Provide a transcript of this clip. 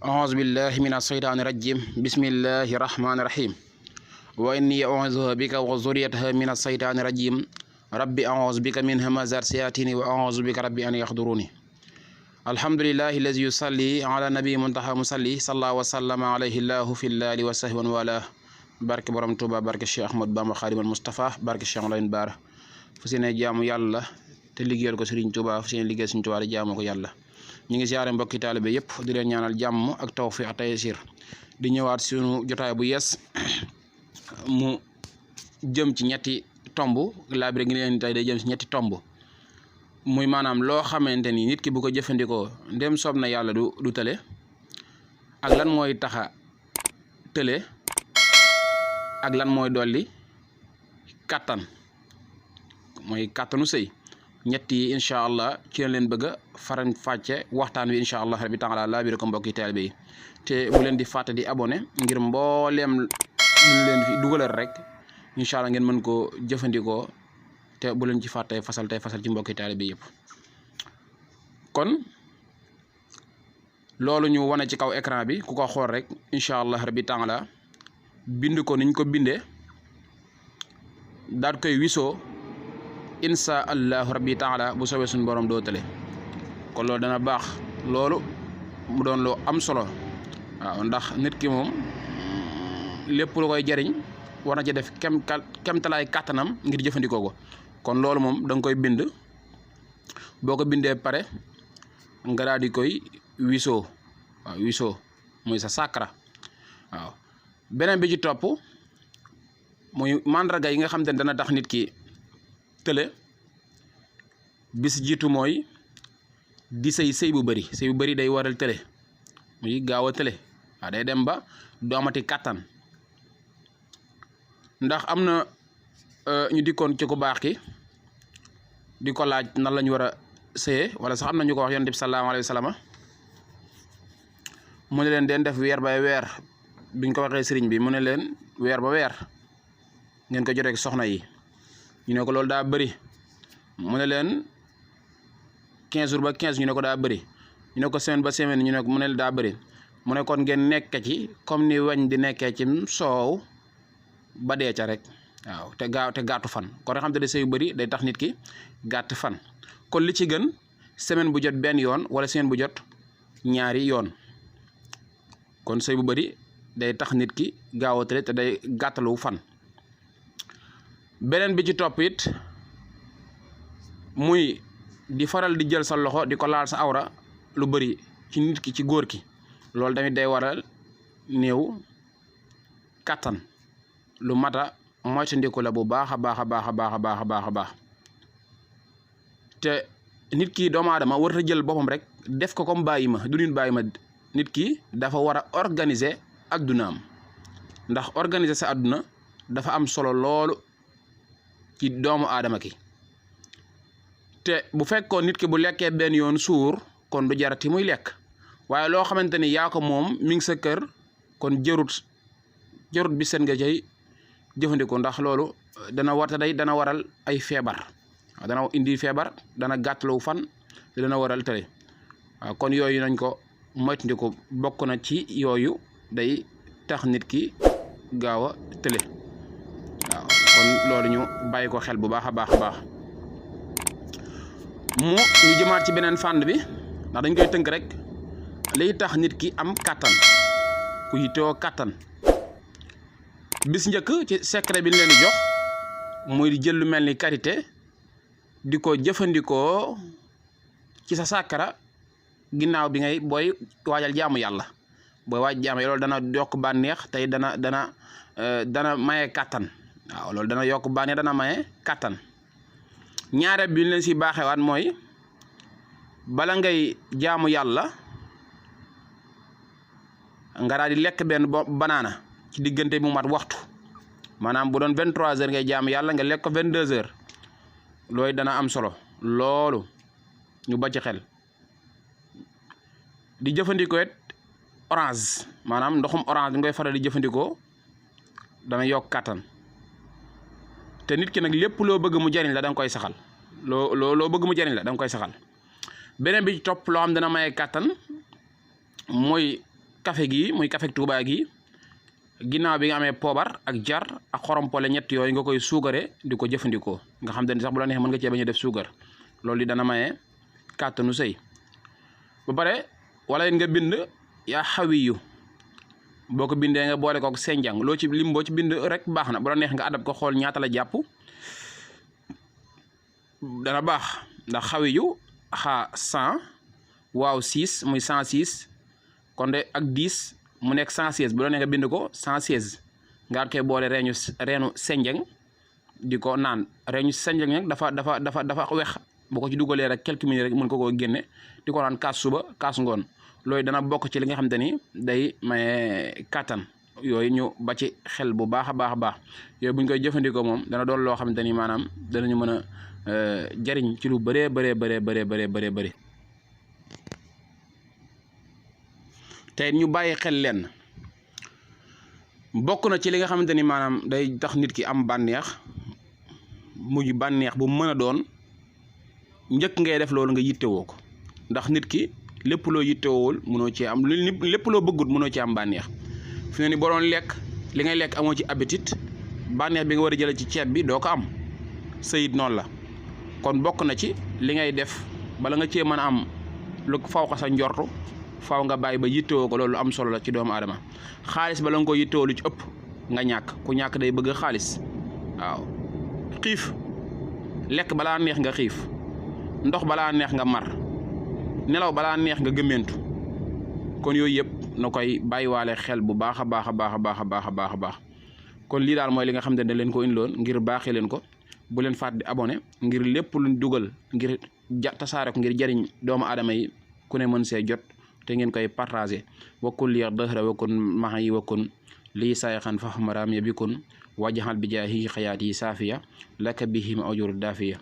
أعوذ بالله من الشيطان الرجيم بسم الله الرحمن الرحيم وإني أعوذ بك وذريتها من الشيطان الرجيم ربي أعوذ بك من همزات الشياطين وأعوذ بك ربي أن يحضروني الحمد لله الذي يصلي على نبي منتهى مصلي صلى الله وسلم عليه الله في الله وصحبه وله barke borom Touba barke Cheikh Ahmad Bamba Khadimal Mustafa barke Cheikh Layin Baara fu seen jaamu yàlla te liggéeyal ko Serigne Touba fu seen liggéey Serigne Touba di jaamu ko yàlla ñu ngi siyaare mbokki taalibe yëpp di leen ñaanal jàmm ak tawfiq ak taysir di ñëwaat suñu jotaay bu yees mu jëm ci ñetti tomb laabire gi leen tey day jëm ci ñetti tomb muy maanaam loo xamante ni nit ki bu ko jëfandikoo ndem soob na yàlla du tële ak lan mooy taxa tële ak lan mooy dolli kàttan mooy kàttanu sëy ñett yi incha allah ci leen bëgg a faran fàcce waxtaan wi incha allah rabbi taala laa biir ko mbokki taalibe yi te bu leen di fàtte di abonné ngir mbooleem lu leen fi dugalal rek incha allah ngeen mën koo jëfandikoo te bu leen ci fàtte fasal ci mbokki taalibe yëpp. kon loolu ñu wane ci kaw écran bi ku ko xool rek incha allah rabbi taala bind ko niñ ko bindee daal koy wisoo insha allahu rabbi taala bu soobee suñu borom doo tële kon loolu dana baax loolu mu doon loo am solo waaw ndax nit ki moom lépp lu koy jariñ war na ci def kemtalaay kàttanam ngir jëfandikoo ko kon loolu moom da nga koy bind boo ko bindee pare nga daal di koy wisoo waaw wisoo muy sa sàkkara waaw beneen bi ci topp muy mandarga yi nga xam te ne dana tax nit ki tële bis jiitu mooy di sëy bu bëri day waral tële muy gaaw a tële waaw day dem ba du amati kàttan ndax am na ñu dikkoon ci ku baax ki di ko laaj nan la ñu war a sëyee wala sax am na ñu ko wax yonent bi sallallahu alayhi wa sallam mu ne leen den def weer bay weer biñ ko waxee sëriñ bi mu ne leen weer ba weer ngeen ko jotee ak soxna yi ñu ne ko loolu daa bëri mu ne leen 15 jours ba 15 ñu ne ko daa bëri ñu ne ko semaine ba semaine ñu ne ko mu ne daa bëri mu ne kon ngeen nekk ci comme ni weñ di nekkee ci soow ba dee ca rek waaw te gàttu fan kon xam te ne sëy yu bëri day tax nit ki gàtt fan kon li ci gën semaine bu jot benn yoon wala semaine bu jot ñaari yoon kon sëy bu bëri day tax nit ki gaaw a tële te day gàttalu fan beneen bi ci topp it muy di faral di jël sa loxo di ko laal sa awra lu bëri ci nit ki ci góor ki loolu tamit day waral néew kàttan lu mata moytandiku la bu baax a baax a baax a baax a baax a baax a baax te nit ki doomu aadama warut a jël boppam rek def ko comme bàyyi ma du nit bàyyi ma nit ki dafa war a organiser addunaam ndax organiser sa adduna dafa am solo loolu ci doomu aadama ki te bu fekkoon nit ki bu lekkee benn yoon suur kon du jarati muy lekk waaye loo xamante ni yaa ko moom mi ngi sa kër kon jërut bi seen nga cay jëfandikoo ndax loolu dana waral ay feebar waaw dana indi feebar dana gàttalawu fan te dana waral tële waaw kon yooyu nañ ko moytandiku bokk na ci yooyu day tax nit ki gaaw a tële waaw kon loolu ñu bàyyi ko xel bu baax a baax a baax ñu jëmaat ci beneen fànn bi ndax dañ koy tënk rek liy tax nit ki am kàttan ku yittewoo kàttan bis njëkk ci secret bi ñu leen di jox muy di jël lu mel ni karité di ko jëfandikoo ci sa sàkkara ginnaaw bi ngay booy waajal jaamu yàlla booy waaj jaamu loolu dana yokk bànneex tey dana maye kàttan waaw loolu dana yokk bànneex dana maye kàttan ñaareel bi ñu leen si baaxewaat mooy bala ngay jaamu yàlla nga daal di lekk benn banaana ci diggante mu mat waxtu maanaam bu doon 23h ngay jaamu yàlla nga lekk ko 22h looy dana am solo loolu ñu bàcc xel di jëfandikoo it orange maanaam ndoxum orange di ngay faral di jëfandikoo dana yokk kàttan te nit ki nag lépp loo bëgg mu jariñ la da nga koy saxal loo bëgg mu jariñ la da nga koy saxal beneen bi ci topp loo xam dana maye kàttan mooy café gi muy café Touba gi ginnaaw bi nga amee poobar ak jar ak xorompole ñett yooyu nga koy suugare di ko jëfandikoo nga xam te ni sax bu la neexee mën nga cee bañ a def suugar loolu di dana maye kàttanu sëy ba pare wala nga bind yaa xawiyu boo ko bindee nga boole kook senjang loo ci lim boo ci bind rek baax na bu la neex nga adab ko xool ñaata la jàpp dana baax ndax xawiyu xa 100 waaw 6 muy 106 kon de ak 10 mu nekk 116 bu la neex nga bind ko 116 nga koy boole reenu senjang di ko naan reenu senjang nag dafa wex bu ko ci dugalee rek quelques minutes rek mën ko koo génne di ko naan kaas suba kaas ngoon loolu dana bokk ci li nga xamante ni day maye kàttan yooyu ñu ba ci xel bu baax a baax a baax yooyu bu ñu koy jëfandikoo moom dana doon loo xamante ni maanaam danañu mën a jariñ ci lu bëree bëri te ñu bàyyi xel leen bokk na ci li nga xamante ni maanaam day tax nit ki am bànneex muy bànneex bu mën a doon njëkk ngay def loolu nga yittewoo ko ndax nit ki lépp loo yittewoowul mënoo cee am lépp loo bëggut mënoo cee am bànneex fi ne ni boo doon lekk li ngay lekk amoo ci appétit bànneex bi nga war a jëlee ci ceeb bi doo ko am sëyit noonu la kon bokk na ci li ngay def bala nga cee mën a am lu faw ko sa njortu faw nga bàyyi ba yittewoo ko loolu am solo la ci doomu aadama xaalis bala nga ko yittewoo lu ci ëpp nga ñàkk ku ñàkk day bëgg xaalis waaw xiif lekk balaa neex nga xiif ndox balaa neex nga mar nelaw balaa neex nga gëmmentu kon yooyu yëpp na koy bàyyiwaale xel bu baax a baax kon lii daal mooy li nga xam ne da leen ko indiloon ngir baaxee leen ko bu leen fàtte di abonné ngir lépp luñ dugal ngir tasaare ko ngir jariñ doomu aadama yi ku ne mën see jot te ngeen koy partagé wakkun li dëhra wakkun maxa yi wakkun lii sayxan fa xamaraam ya bikun wajaxal bi jaahi xayaat yi saafiya laka bihim ajur daafiya